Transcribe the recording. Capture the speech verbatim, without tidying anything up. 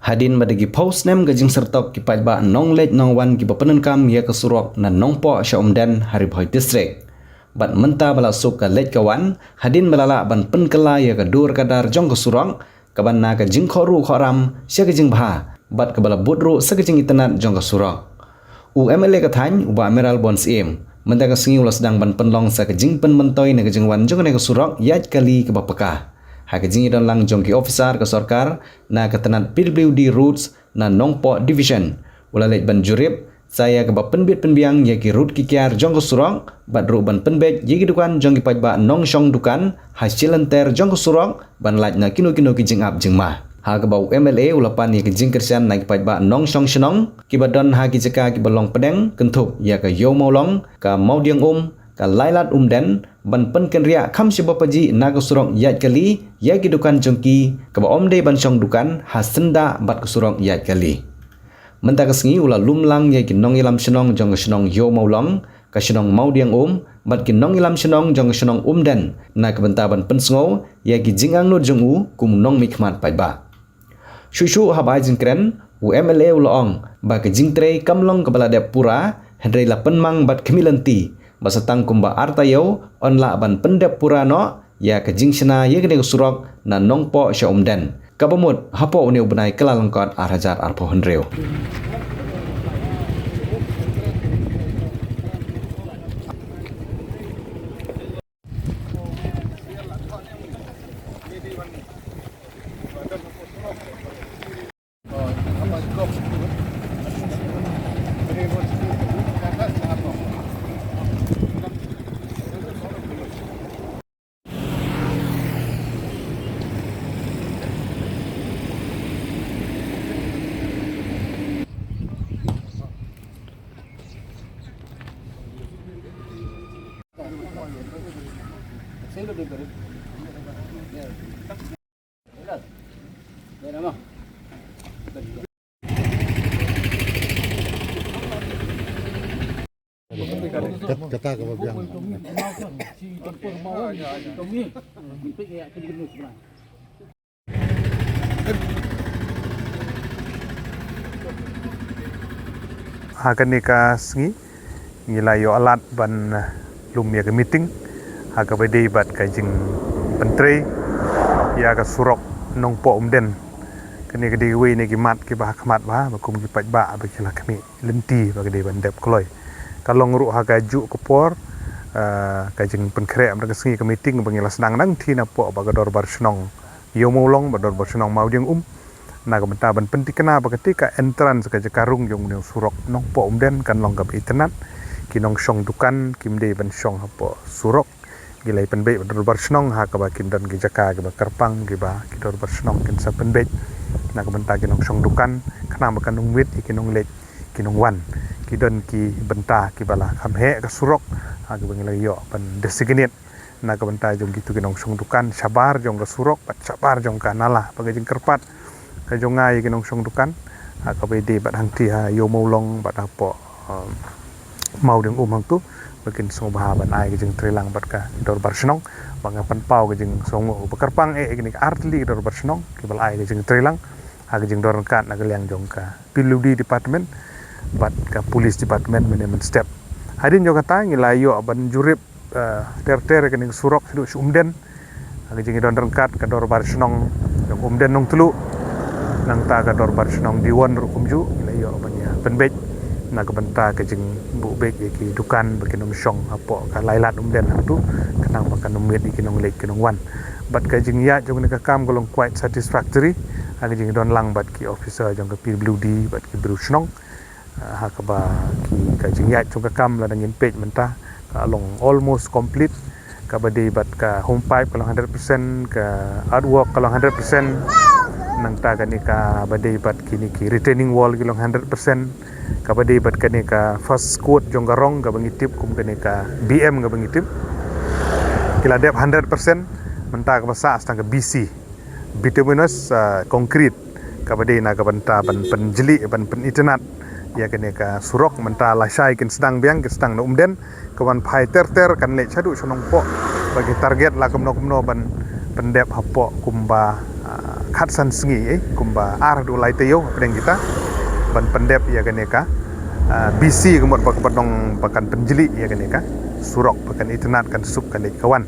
Hadien ba da ki phew snem ka jingsyrtok ki paidbah nongleit nongwan kiba pyndonkam ïa ka surok na Nongpoh sha Umden ha Ri Bhoi District. Bad mynta ba la suk ka leit ka wan, hadien ba la lah ban pynkylla ïa ka dur ka dar jong ka surok, kaba na ka jingkhohruh khohram sha ka jingbha, bad kaba la bud ruh sa ka jingitynnad jong ka surok. U M L A ka thaiñ, u Bah Mayralborn Syiem, mynta ka sngi u la sdang ban pynlong sa ka jingpynmyntoi na ka jingwan jong kane ka surok ïaid kali kaba paka. Ha ka jingïadon lang jong ki officer ka sorkar na ka tnat P W D Roads na Nongpoh Division, u la leit ban jurip sa ïa kaba pynbit pynbiang ïa ki rud ki kiar jong ka surok, bad ruh ban pynbeit ïa ki dukan jong ki paidbah nongshong dukan ha shilynter jong ka surok, ban lait na kino kino ki jingap jingma. Ha kaba u M L A u la pan ïa ka jingkyrshan na ki paidbah nongshong shnong kiba don ha ki jaka kiba long pdeng kynthup ïa ka Ïew Mawlong, ka Mawdiangum, ka Lailat Umden, ban pynkynriah kham shaba pajih na ka surok ïaid kali ïa ki dukan jong ki, kaba ym dei ban shong dukan ha syndah bad ka surok ïaid kali. Mynta ka sngi u la lum lang ïa ki nongïalam shnong jong ka shnong Ïew Mawlong, ka shnong Mawdiangum, bad ki nongïalam shnong jong ka shnong Umden na ka bynta ban pynsngew ïa ki jingangnud jong u kum u nongmihkhmat paidbah. Shuh shuh haba ai jingkren, u M L A u la ong ba ka jingtrei kam long kaba la dep pura, hynrei la pynmang bad khmih lynti ba sa tang kumba ar taïew yn lah ban pyndep pura noh ïa ka jingshna ïa kane ka surok na Nongpoh sha Umden, kaba mut hapoh une u bnai Kyllalyngkot ar hajar arphew hynriew. Kata ka ba biang. Ha kane ka sngi ngi la ïoh lad ban, eh, lum ïa ka meeting ha kaba dei bad ka jingpyntrei ïa ka surok Nongpoh Umden. Kane ka dei kawei na ki mat kiba ha khmat bha ba kum ki paidbah ba ki la khmih lynti ba ka dei ban dep kloi. Ka long ruh ha kajuh ka por, eh, ka jingpynkhreh mynta ka sngi ka meeting ba ngi la sdang nangthie napoh bad ka dorbar shnong Ïew Mawlong bad dorbar shnong Mawdiangum na ka bynta ban pynthikna ba katei ka entrance, ka jaka rung jong une u surok Nongpoh Umden kan long kaba itynnad. Ki nongshong dukan kim dei ban shong hapoh surok. Ngi la pynbeit bad dorbar shnong ha kaba kin don ki jaka kiba kyrpang kiba ki dorbar shnong kin sa pynbeit na ka bynta ki nongshong dukan, khnang ba kan ym wit ïa ki nongleit ki nongwan. Ki don ki bynta kiba la kham heh ka surok ha kaba ngi la ïoh ban designate na ka bynta jong kitu ki nongshong dukan shabar jong ka surok bad shabar jong ka nala. Bad ka jingkyrpad ka jong nga ïa ki nongshong dukan ha kaba ïadei bad hangthie ha Ïew Mawlong bad hapoh, um, Mawdiangum hangtu, ba kin sngewbha ban ai ka jingtreilang bad ka dorbar shnong. Ba nga pynpaw ka jingsngewnguh ba kyrpang eh ïa kine ki artylli ki dorbar shnong kiba la ai ka jingtreilang ha ka jingdon ryngkat na ka liang jong ka P W D department bad ka police department mynne mynstep. Hadien jong kata ngi la ïoh ban jurip, eh, ter ter kane ka surok shaduh sha Umden. Ha ka jingdon ryngkat ka dorbar shnong jong Umden Nongtluh, nangta ka dorbar shnong Diwon ruh kumjuh ngi la ïoh ban ïa pynbeit na ka bynta ka jingbuh beit ïa ki dukan ba kin ym shong hapoh ka Lailat Umden hangtu, khnang ba kan ym wit ïa ki nongleit ki nongwan. Bad ka jingïaid jong kane ka kam ka long quite satisfactory ha ka jingdon lang bad ki officer jong ka P W D bad ki briew shnong. Ah, ha kaba ki, ka jingïaid jong ka kam lada ngin peit mynta ka long almost complete. Kaba dei bad ka home pipe ka long hundred percent, ka earthwork ka long hundred percent. Nangta kane kaba dei bad kine ki retaining wall ki long hundred percent. Kaba dei bad kane ka first coat jong ka rong kaba ngi tip kum kane ka B M kaba ngi tip, ki la dep hundred percent. Mynta kaba sah sa tang ka B C, bituminous, ah, concrete, kaba dei na ka bynta ban pynjlih, ban pynitynnad ïa kane ka surok. Mynta lashai kin sdang biang, kin sdang na Umden, ka wan phai ter ter kan leit shaduh sha Nongpoh. Ba ki target la kumno kumno ban pyndep hapoh kumba, ah, khatsan sngi, eh, kumba ar haduh lai taïew hapdeng kita ban pyndep ïa kane ka, ah, B C, ka mut ba ka ban long ba kan pynjli ïa kane ka surok, ba kan itynnad, kan sup, kan leit kan wan.